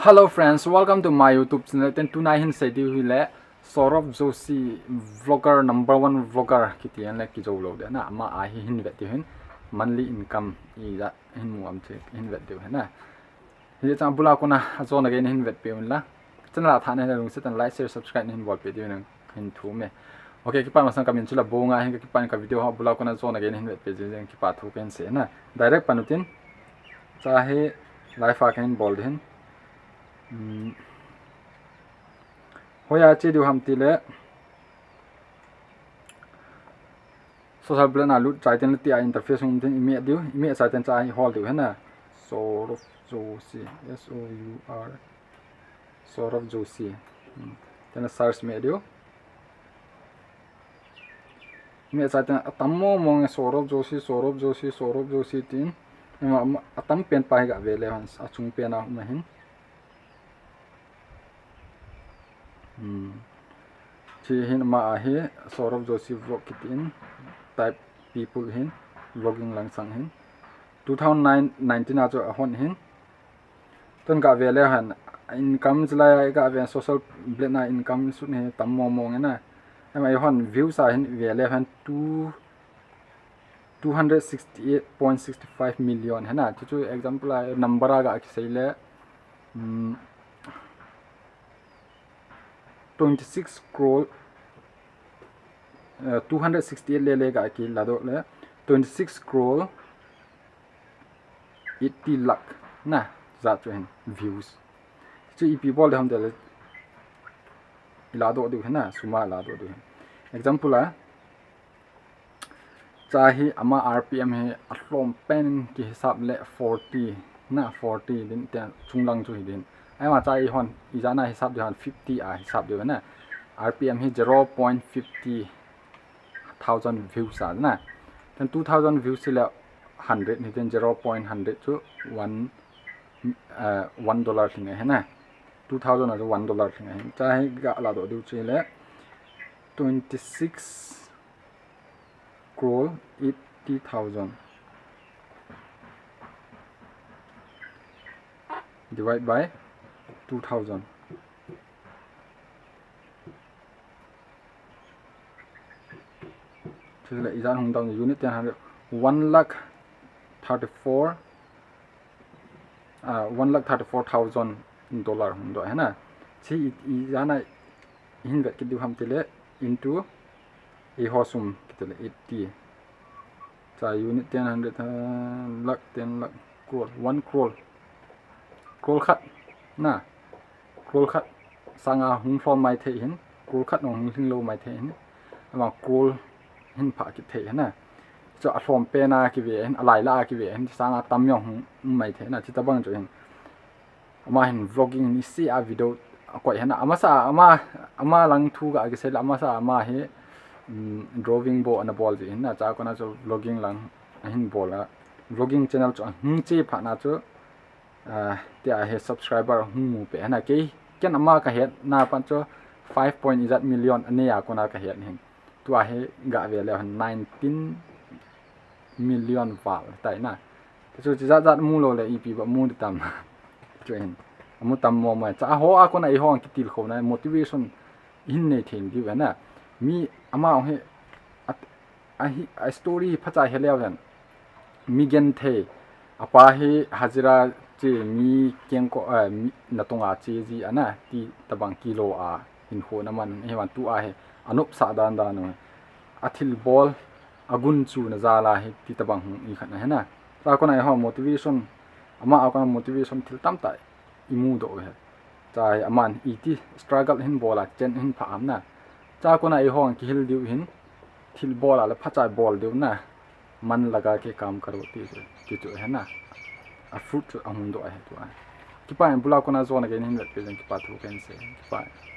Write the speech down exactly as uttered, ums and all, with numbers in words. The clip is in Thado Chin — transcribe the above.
Hello friends, welcome to my YouTube channel. Ten tunai hin sei diu hi le Saurabh Joshi, vlogger, number one vlogger kiti an le kijou lou de na, ama a hi hin vet diu hin, monthly income ija hin mu am che hin vet diu hin na. Hi chang bula kona a jona gei hin vet pe un la. Channel a tha na lungset tan like, share, subscribe hin bol pe diu na hin thu me. Okay, kipa masang kamin chula bonga hin kipa ka video ha bula kona jona gei hin vet pe diu hin kipa thu ken se na. Direct panutin. Cha hi live a ken bol diu hin. Hmm. Hoiya che diu ham ti le. Social blade na lut chai tin le tia interface hung tin ime diu, ime chai tin cha hi hol diu hena. Saurabh Joshi, S O U R. Saurabh Joshi. Hmm. Tin le search me diu. Ime chai tin atam mo mo nge Saurabh Joshi, Saurabh Joshi, Saurabh Joshi tin. Ema, ema, atam pen pa hi ga ve le hon, achung pen a um hin. Hmm. Chi hin ama a hi Saurabh Joshi vlog kitin type people hin vlogging lang sang hin. Two thousand nineteen a chu ahon hin. Tun ka ve le han income chilai ka ve social blade na income sut hi tam mo mo nge na. Ama hon views a hin ve le han two two hundred sixty-eight point six five million hena. Chu chu example a number a ga kisei le, um, twenty-six crore, uh, two hundred sixty-eight le le ga ki la do le twenty-six crore eighty lakh na, ja chu hin views. Chu ipi bol de ham de le ila do diu hena, suma la do diu hin. Example a, Cha hi ama R P M hi alhom pen ki hisap le forty na, forty din te chunglang chu hi din. Ama cha i hon, ijana hisap di hon fifty a hisap di na. R P M hi zero point fifty thousand views a na. Then two thousand views le hundred hi then zero point hundred chu one, uh, one dollar thing a hi na. Two thousand a chu one dollar thing a hi. Cha hi ga la do diu chu le twenty-six crore eighty thousand divide by two thousand. Chule ijat hung down unit ten hundred, one lakh thirty-four, uh, one lakh thirty-four thousand dollar hung do hena. Chi i, ijana hin vet kit diu ham ti le into i ho sum kiti le eighty. Cha unit ten hundred, uh, lakh, ten lakh, crore, one crore. Crore khat na. Crore khat sanga hung lhom mai thei hin, crore khat nong hung lhing lou mai thei hin. Ama crore hin pha kit thei hin na. Chu alhom pen a ki ve hin, alai la a ki ve hin, sanga tam jong hung mai thei na, chi tabang chu hin. Ama hin vlogging ni si a video a koi hena. Amasa ama, ama lang thu ga kisei la amasa ama hi, um, drawing bo ana bol ji hin na cha kona chu vlogging lang ahin bol a. Vlogging channel chu ahung che pha na chu, ah, tia hi subscriber hung mu pe hena kei. Ken ama ka het na pan chu five point ijat million ane a kona ka het hin. Tua hi ga ve le nineteen million val tai na. Chu chi jat jat mu lou le ipi ba mu di tam. Chu hin. Amu tam mo mai. Cha ho a kona i ho ang kitil kho na motivation hin nei thei diu na. Mi ama ong hi a, a hi, a story hi phacha he leu jan. Mi gen thei. Apa hi hajira chi mi keng ko, eh, mi na tonga chi ji ana ti tabang kilo a hin ho na man hi wan tu a hi. Anop sa dan dan no. A thil bol a gun chu na jala hi ti tabang hung i khat na hena. Cha kona i ho motivation, ama a kona motivation thil tam ta i mu do he. Cha hi aman i ti struggle hin bol a chen hin pha am na. Cha kona i ho ang kihil diu hin thil bol a le phacha bol diu na. Man laga ke kaam karo ti chu, ti chu hena. A fruit chu ahung do he tu a. Kipa in bula kona jona gei hin vet pe jong kipa thu ken se. Kipa.